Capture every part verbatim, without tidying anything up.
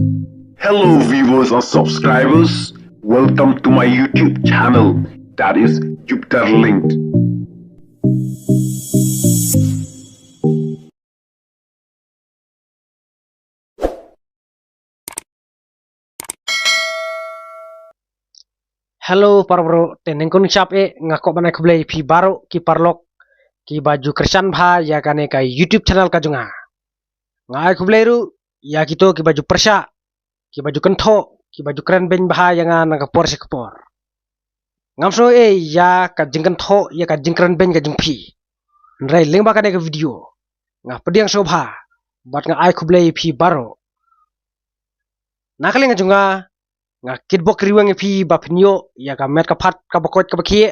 Hello viewers and subscribers, welcome to my YouTube channel, that is Jupiter Linked. Hello para bro, te nyngkong shap e nga kwah ban ai khublei phi baroh ki paralok kiba ju kyrshan bha ïa kane ka YouTube channel ka jong nga. Nga ai khublei ruh ïa kito kiba ju pyrshah, kiba ju kynthoh, kiba ju kren beiñ bha ïa nga na ka por sha ka por. Ngam sngew ei ïa ka jingkynthoh, ïa ka jingkren beiñ ka jong phi. Hynrei lyngba kane ka video nga pdiang sngewbha bad nga ai khublei ïa phi baroh. Na ka liang ka jong nga, nga kitbok riweng ïa phi ba phin ïoh ïa ka met ka phad kaba koit kaba khiah,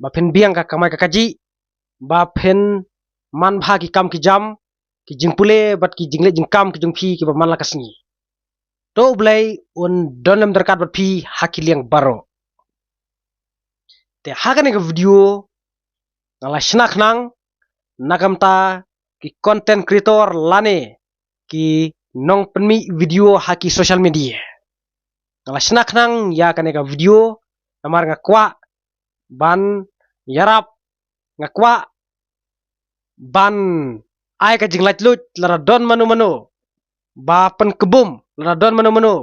ba phin biang ka kamai ka kajih, ba phin man bha ki kam ki jam, ki jingpule bad ki jingleh jingkam ki jong phi kiba man la ka sngi. To U Blei un don lem ryngkat bad phi ha ki liang baroh. Te ha kane ka video nga la shna khnang na ka bynta ki content creator lane ki nongpynmih video ha ki social media. Nga la shna khnang ïa kane ka video namar nga kwah ban ïarap, nga kwah ban ai ka jinglaitluid lada don mano mano ba pynkbum, lada don mano mano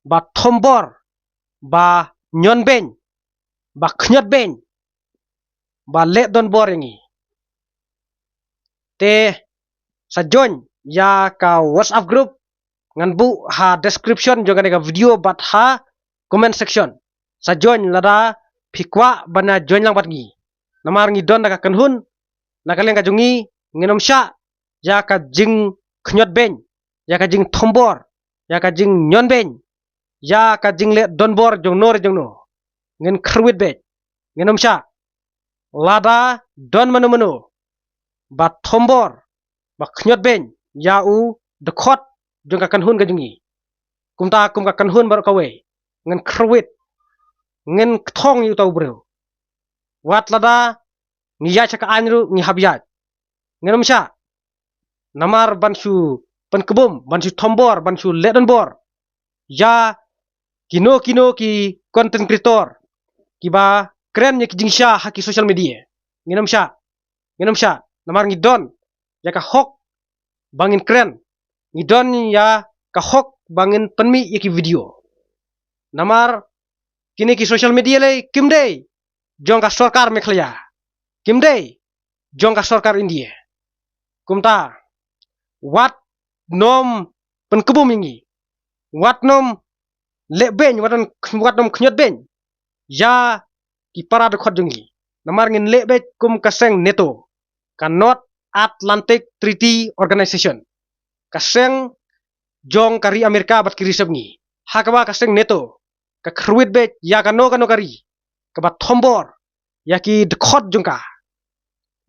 ba thombor, ba ñion beiñ, ba khñiot beiñ, ba leh donbor ïa ngi. Te sa join ïa ka WhatsApp group, ngan buh ha description jong kane ka video bad ha comment section. Sa join lada phi kwah ban ïa join lang bad ngi. Namar ngi don da ka kynhun, na ka liang ka jong ngi ngin ym shah ïa ka jingkhñiot beiñ, ïa ka jingthombor, ïa ka jingñion beiñ, ïa ka jingleh donbor jong no re jong no. Ngin kyrwit beit, ngin ym shah. Lada don mano mano ba thombor, ba khñiot beiñ ïa u dkhot jong ka kynhun ka jong ngi, kumta kum ka kynhun baroh kawei, ngin kyrwit, ngin kthong ïa uta u briew. Wat lada ngi ïaid sha ka aiñ ruh ngi hap ïaid. Ngin ym shah. Namar ban shu pynkbum, ban shu thombor, ban shu leh donbor ïa kino kino ki content creator kiba kren ïa ki jingshisha ha ki social media. Ngin ym shah. Ngin ym shah. Namar ngi don ïa ka hok ba ngin kren. Ngi don ïa ka hok ba ngin pynmih ïa ki video. Namar kine ki social media lei kim dei jong ka sorkar Meghalaya, kim dei jong ka sorkar India. Kumta wat nym pynkbum ïa ngi, wat nym leh beiñ, wat nym, wat nym khñiot beiñ ïa ki para dkhot jong ngi. Namar ngin leh beit kum ka seng NATO, ka North Atlantic Treaty Organization, ka seng jong ka ri Amerika bad ki ri sepngi. Ha kaba ka seng NATO ka kyrwit beit ïa kano kano ka ri kaba thombor ïa ki dkhot jong ka.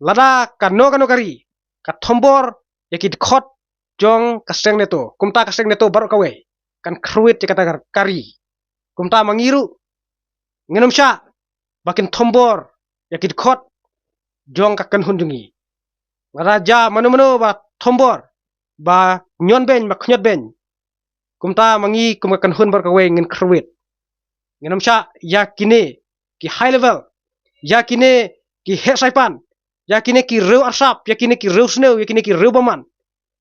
Lada kano kano ka ri ka thombor ïa ki dkhot jong ka seng NATO, kumta ka seng NATO baroh kawei kan kyrwit ïa kata ka ri. Kumta ma ngi ruh ngin ym shah ba kin thombor ïa ki dkhot jong ka kynhun jong ngi. Lada jia mano mano ba thombor, ba ñion beiñ, ba khñiot beiñ, kumta ma ngi kum ka kynhun baroh kawei ngin kyrwit. Ngin ym shah ïa kine ki high level, ïa kine ki heh saipan, ïa kine ki riew arsap, ïa kine ki riew sniew, ïa kine ki riew bymman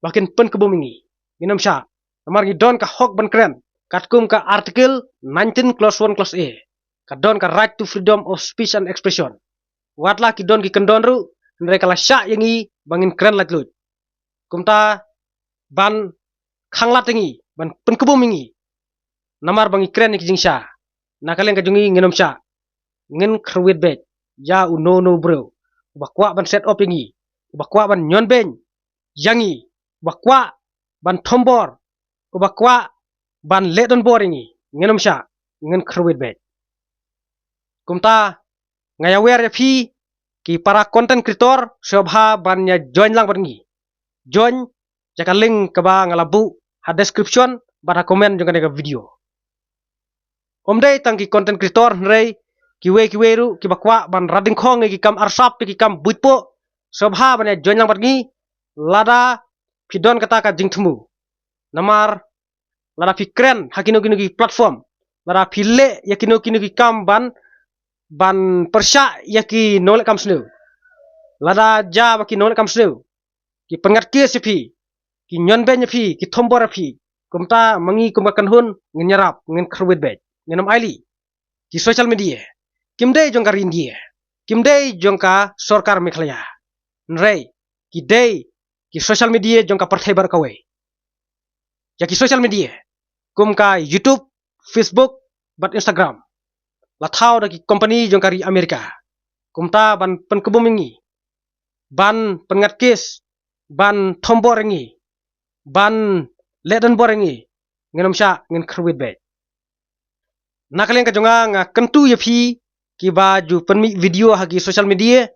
ba kin pynkbum ïa ngi. Ngin ym shah. Namar ngi don ka hok ban kren katkum ka Article nineteen, clause one, clause A. Ka don ka right to freedom of speech and expression. Wat la ki don ki kyndon ruh, hynrei ka la shah ïa ngi ba ngin kren laitluid. Kumta ban khanglad ïa ngi, ban pynkbum ïa ngi. Namar ba ngi kren ïa ki jingshisha. Na ka liang ka jong ngi ngin ym shah. Ngin kyrwit beit ïa uno uno u briew uba kwah ban set op ïa ngi, uba kwah ban ñion beiñ ïa ngi, uba kwah ban thombor, uba kwah ban leh donbor ïa ngi. Ngin ym shah, ngin kyrwit beit. Kumta nga ïawer ïa phi ki para content creator, sngewbha ban ïa join lang bad ngi. Join ïa ka link kaba nga la buh ha description bad ha comment jong kane ka video. Ym dei tang ki content creator, hynrei kiwei kiwei ruh kiba kwah ban rat dyngkhong ïa ki kam arsap, ïa ki kam buit poh, sngewbha ban ïa join lang bad ngi lada phi don kata ka jingthmu. Namar lada phi kren ha kino kino ki platform, lada phi leh ïa kino kino ki kam ban, ban pyrshah ïa ki nongleh kam sniew, lada jia ba ki nongleh kam sniew ki pynngat case ïa phi, ki ñion beiñ ïa phi, ki thombor ïa phi, kumta ma ngi kum ka kynhun ngin ïarap, ngin kyrwit beit, ngin ym ailad. Ki social media kim dei jong ka ri India, kim dei jong ka sorkar Meghalaya. Hynrei ki dei ki social media jong ka pyrthei baroh kawei. Ïa ki social media kum ka YouTube, Facebook bad Instagram la thaw da ki company jong ka ri America. Kumta ban pynkhlaiñ ïa ngi, ban pynngat case, ban thombor ïa ngi, ban leh donbor ïa ngi, ngin ym shah, ngin kyrwit beit. Na ka liang ka jong nga, nga kyntu ïa phi kiba ju pynmih video ha ki social media,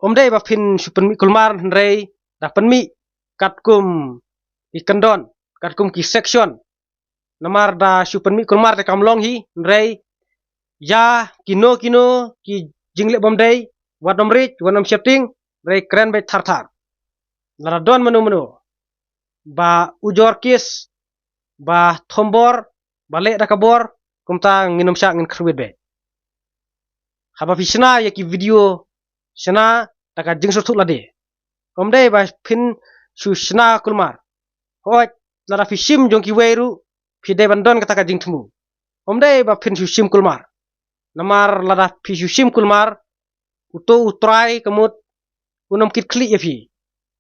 ym dei ba phin shu pynmih kulmar, hynrei da pynmih katkum ki kyndon, katkum ki section. Namar da shu pynmih kulmar te kam long hi, hynrei ïa kino kino ki jingleh bym dei, wat ym rit, wat ym sheptieng, hynrei kren beit thar thar. Lada don mano mano ba ujor case, ba thombor, ba leh da ka bor, kumta ngin ym shah, ngin kyrwit beit. Haba phi shna ïa ki video, shna da ka jingsngewthuh lade. Ym dei ba phin shu shna kulmar. Hooid, lada phi shim jong kiwei ruh, phi dei ban don kata ka jingthmu. Ym dei ba phin shu shim kulmar. Namar lada phi shu shim kulmar, uto u trai ka mut un ym kit khlieh ïa phi.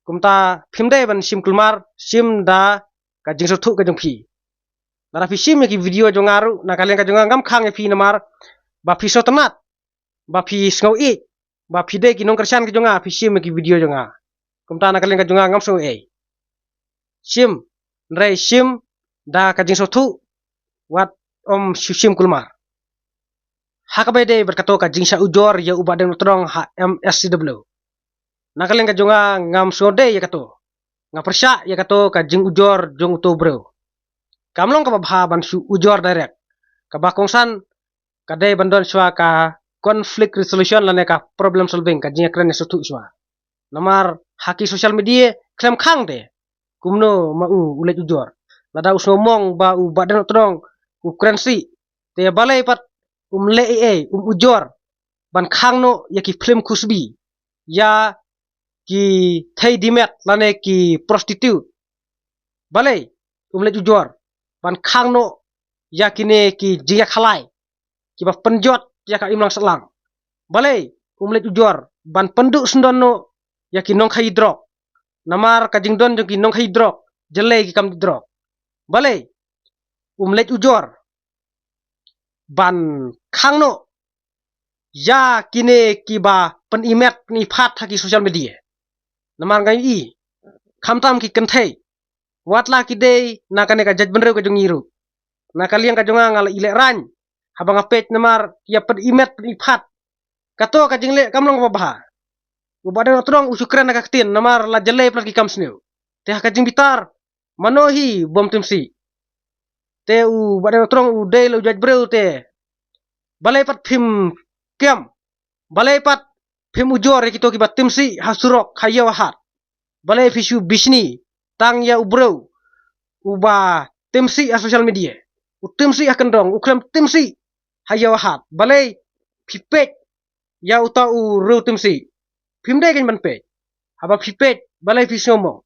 Kumta phim dei ban shim kulmar, shim da ka jingsngewthuh ka jong phi. Lada phi shim ïa ki video jong nga ruh, na ka liang ka jong nga ngam khang ïa phi namar ba phi sngewtynnat, ba phi sngew ïeit, ba phi dei ki nongkyrshan ka jong nga, phi shim ïa ki video jong nga. Kumta na ka liang ka jong nga ngam sngew ei. Shim, hynrei shim da ka jingsngewthuh, wat ym shu shim kulmar. Ha kaba ïadei bad kato ka jingshah ujor ïa u Bah Deng Nongtdong ha M S C W, na ka liang ka jong nga ngam sngewdei ïa kato. Nga pyrshah ïa kato ka jingujor jong uto u briew. Kam long kaba bha ban shu ujor direct. Kaba kongsan ka dei ban don shuwa ka conflict resolution lane ka problem solving, ka jingïakren ïasngewthuh shuwa. Namar ha ki social media khlem khang te kumno ma u u leit ujor. Lada u sngewmong ba u Bah Deng Nongtdong u kren sih, te balei pat um leh ei ei, um ujor ban khang noh ïa ki phlim khusbi, ïa ki thei dimet lane ki prostitute. Balei um leit ujor ban khang noh ïa kine ki jingïakhalai kiba pynjot ïa ka imlang sahlang. Balei um leit ujor ban pynduh syndon noh ïa ki nongkhaïi drok. Namar ka jingdon jong ki nongkhaïi drok, jyllei ki kam dih drok. Balei um leit ujor ban khang noh ïa kine kiba pynimet pyniphad ha ki social media. Namar nga ïohi khamtam ki kynthei, wat la ki dei na kane ka jaitbynriew ka jong ngi ruh. Na ka liang ka jong nga, nga la i lehraiñ haba nga peit namar ïa pynimet pyniphad. Kato ka jingleh kam long kaba bha. U Bah Deng Nongtdong u shu kren ha ka ktien namar la jyllei palat ki kam sniew. Te ha ka jingbitar, mano hi bym tim sih? Te u Bah Deng Nongtdong u dei la u jaitbynriew te. Balei pat phim kem? Balei pat phim ujor ïa kito kiba tim sih ha surok, ha ïew ha hat? Balei phi shu bishni tang ïa u briew uba tim sih ha social media? U tim sih ha kyndong, u khlem tim sih ha ïew ha hat. Balei phi peit ïa uta u riew tim sih? Phim dei kein ban peit. Haba phi peit, balei phi sngewmong?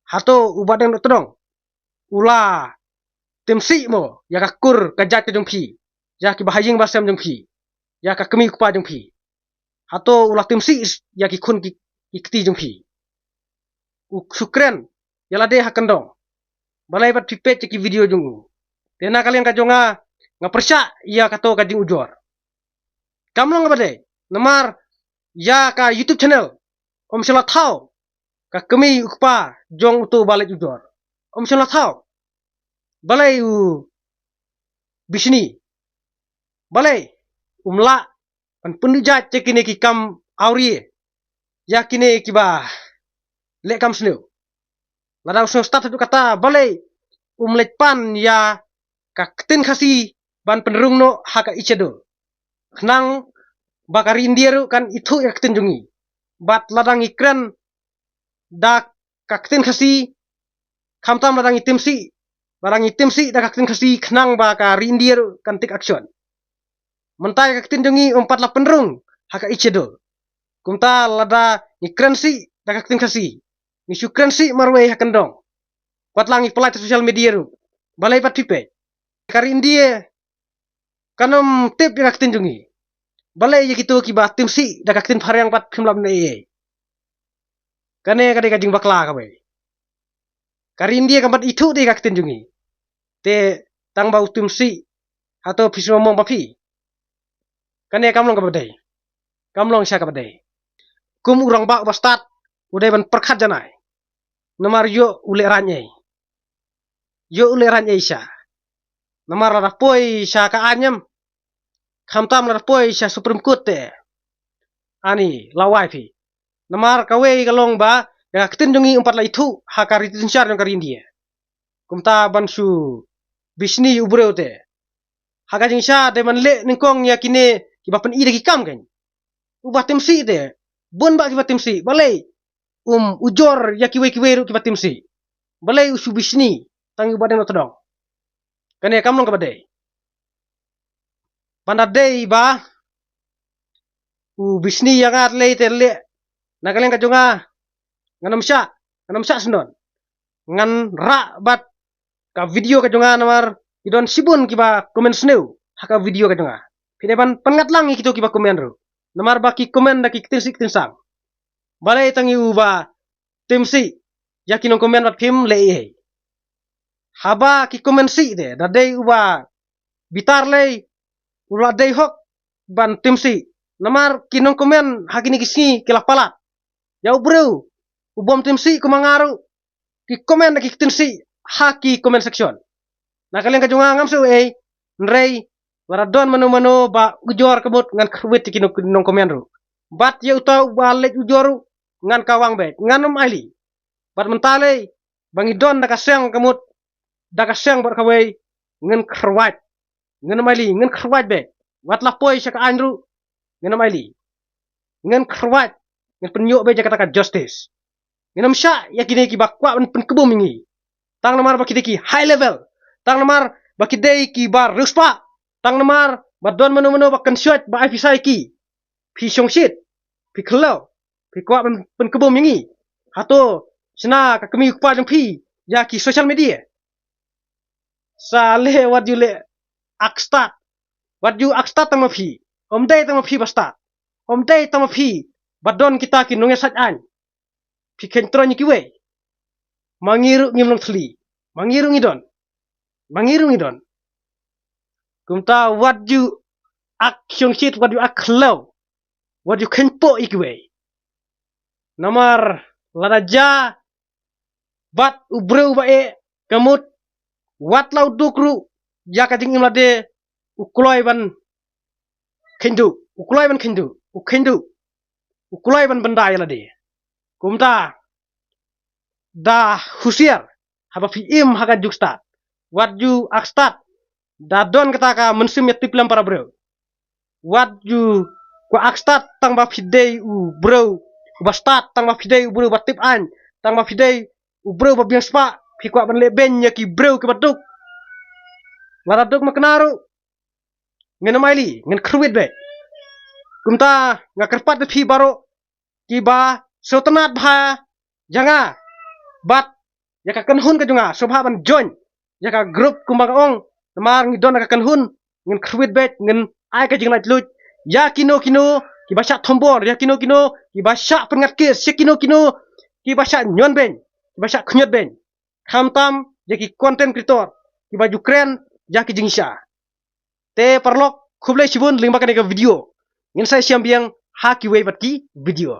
Hato u Bah Deng Nongtdong u la tim sih mo ïa ka kur ka jait ka jong phi, ïa kiba ha ïing ba sem jong phi, ïa ka kmie u kpa jong phi? Hato u la tim sih ïa ki khun ki, ki kti jong phi? U shu kren ïa lade ha kyndong. Balei pat phi peit ïa ki video jong u? Te na ka liang ka jong nga, nga pyrshah ïa kato ka jingujor. Kam long kaba dei. Namar ïa ka YouTube channel, ym shym la thaw ka kmie u kpa jong uto uba leit ujor. Ym shym la thaw. Balei u bishni? Balei um lah ban pynduh jait ïa kine ki kam awria, ïa kine kiba leh kam sniew? Lada u sngewstad haduh katta, balei um leit pan ïa ka ktien Khasi ban pynrung noh ha ka e-schedule, khnang ba ka ri India ruh kan ithuh ïa ka ktien jong ngi? Bad lada ngi kren da ka ktien Khasi, khamtam lada ngi tim sih, Lada ngi tim sih da ka ktien Khasi khnang ba ka ri India ruh kan take action. Mynta ka ktien jong ngi um pat la pynrung ha ka Eighth Schedule. Kumta lada ngi kren sih da ka ktien Khasi, ngi shu kren sih marwei ha kyndong. Wat la ngi pynlait ha social media ruh, balei pat phi peit? Ka ri India kan ym tip ïa ka ktien jong ngi. Balei ïa kito kiba tim sih da ka ktien Phareng pat phim lah ban leh ei ei? Kane ka dei ka jingbakla kawei. Ka ri India kam pat ithuh de ka ktien jong ngi. Te tang ba u tim sih, hato phi sngewmong ba phi? Kane kam long kaba dei. Kam long sha kaba dei. Kum u rangbah uba stad u dei ban pyrkhat janai. Namar ïoh u lehraiñ ei. Ïoh u lehraiñ ei sha. Namar lada poi sha ka aiñ em, khamtam lada poi sha Supreme Court te, ani la wai phi. Namar kawei ka long ba ïa ka ktien jong ngi um pat la ithuh ha ka riti synshar jong ka ri India. Kumta ban shu bishni u briew te, ha ka jingshisha dei ban leh nyngkong ïa kine kiba pyni da ki kam kein. Uba tim sih te, bun bah kiba tim sih, balei um ujor ïa kiwei kiwei ruh kiba tim sih? Balei u shu bishni tang ïa u Bah Deng Nongtdong? Kane kam long kaba dei. Ban da dei ba u bishni ïa nga lei te leh, na ka liang ka jong nga, ngan ym shah, ngan ym shah sngewdon. Ngan rah bad ka video ka jong nga namar ki don shibun kiba comment sniew ha ka video ka jong nga. Phi dei ban pynngat lang ïa kito kiba comment ruh, namar ba ki comment da ki ktien sih ktien sang. Balei tang ïa uba tim sih ïa ki nongcomment bad phim leh ei ei? Haba ki comment sih te, da dei uba bitar lei, u la dei hok ban tim sih. Namar ki nongcomment ha kine ki sngi ki la palat. Ïa u briew u bym tim sih kum ma nga ruh, ki comment da ki ktien sih ha ki comment section. Na ka liang ka jong nga ngam sngew ei, hynrei lada don mano mano ba ujor ka mut ngan kyrwit ïa ki nong, nongcomment ruh. Bad ïa uta uba leit ujor ruh ngan kawang beit, ngan ym ailad. Bad mynta lei ba ngi don da ka seng ka mut, da ka seng bad kawei, ngan kyrwit. Ngan ym ailad, ngan kyrwit beit. Wat la poi sha ka aiñ ruh, ngan ym ailad. Ngan kyrwit, ngan pynïoh beit ïa kata ka justice. Ngan ym shah ïa kine kiba kwah ban pynkhlaiñ ïa ngi. Tang namar ba ki dei ki high level. Tang namar ba ki dei kiba riewspah. Tang namar ba don mano mano ba kynshoit ba ai pisa ïa ki. Phi shongshit, phi khlaw, phi kwah ban pynkhlaiñ ïa ngi. Hato shna ka kmie u kpa jong phi ïa ki social media? Sa leh wat ju leh ak stad. Wat ju ak stad tang ma phi. Ym dei tang ma phi ba stad. Ym dei tang ma phi ba don kita ki nongïasaid aiñ. Phi khein troiñ ïa kiwei. Ma ngi ruh ngim long thylli. Ma ngi ruh ngi don. Ma ngi ruh ngi don. Kumta wat ju ak shongshit, wat ju ak khlaw. Wat ju khein poh ïa kiwei. Namar lada jia bad u briew ba eh ka mut, wat la u duk ruh ïa ka jingim lade, u kloi ban kheiñ duh, u kloi ban kheiñ duh, u kheiñ duh, u kloi ban bynda ïa lade. Kumta da husiar haba phi im ha ka juk stad. Wat ju ak stad da don kata ka mynsiem ïa tip lem para briew. Wat ju kwah ak stad tang ba phi dei u briew uba stad, tang ba phi dei u briew ba tip aiñ, tang ba phi dei u briew ba biang spah, phi kwah ban leh beiñ ïa ki briew kiba duk. Lada duk makna ruh, ngan ym ailad, ngan kyrwit beit. Kumta nga kyrpad ïa phi baroh kiba sngewtynnat bha ïa nga bad ïa ka kynhun ka jong nga, sngewbha ban join ïa ka group kumba nga ong, namar ngi don ïa ka kynhun, ngan kyrwit beit, ngan ai ka jinglaitluid ïa kino kino kiba shah thombor, ïa kino kino kiba shah pynngat case, ïa kino kino kiba shah ñion beiñ, kiba shah khñiot beiñ. Khamtam ïa ki content creator kiba ju kren ïa ki jingshisha. Te paralok, khublei shibun lyngba kane ka video. Ngin sa ïashem biang ha kiwei pat ki video.